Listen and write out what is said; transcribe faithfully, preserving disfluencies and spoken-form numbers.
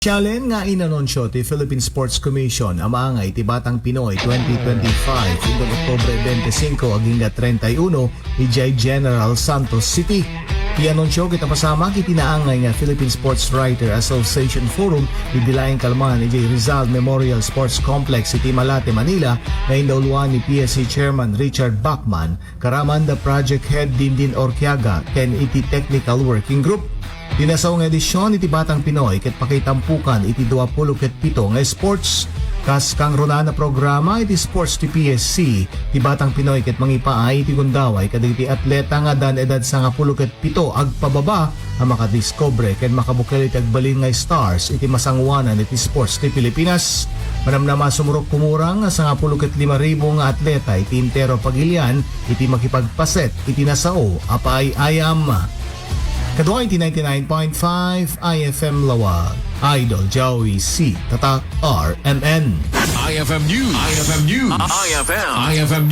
Sialen nga inanunsio ti Philippine Sports Commission a maangay ti Batang Pinoy twenty twenty-five inton Oktubre twenty-five agingga treinta y uno idiay General Santos City. Ti anunsio ket napasamak iti naangay nga Philippine Sports Writer Association Forum idi laeng kalman idiay Rizal Memorial Sports Complex iti Malate, Manila, nga indauluan ni P S C Chairman Richard Bachman, karamanda Project Head Dindin Orquiaga, ken iti Technical Working Group. Ti nasao nga edisyon iti Batang Pinoy ket pakaitampukan iti dua pulo ket pito nga sports. Kas kangrunaan a programa iti sports ti P S C, ti Batang Pinoy ket mangipaay iti gundaway kadagiti atleta nga adan edad sangapulo ket pito agpababa a makadiskubre ken makabukel iti agbalin nga stars iti masangoanan iti sports ti Pilipinas. Manamnama, sumurot kumurang nga sangapulo ket lima ribu nga atleta iti entero a pagilian iti makipagpaset iti nasao a paay-ayam. Kadua iti ninety-nine point five I F M Lawag, Idol Joey C. Tatak, R M N. I F M News. I F M News. I F M. I F M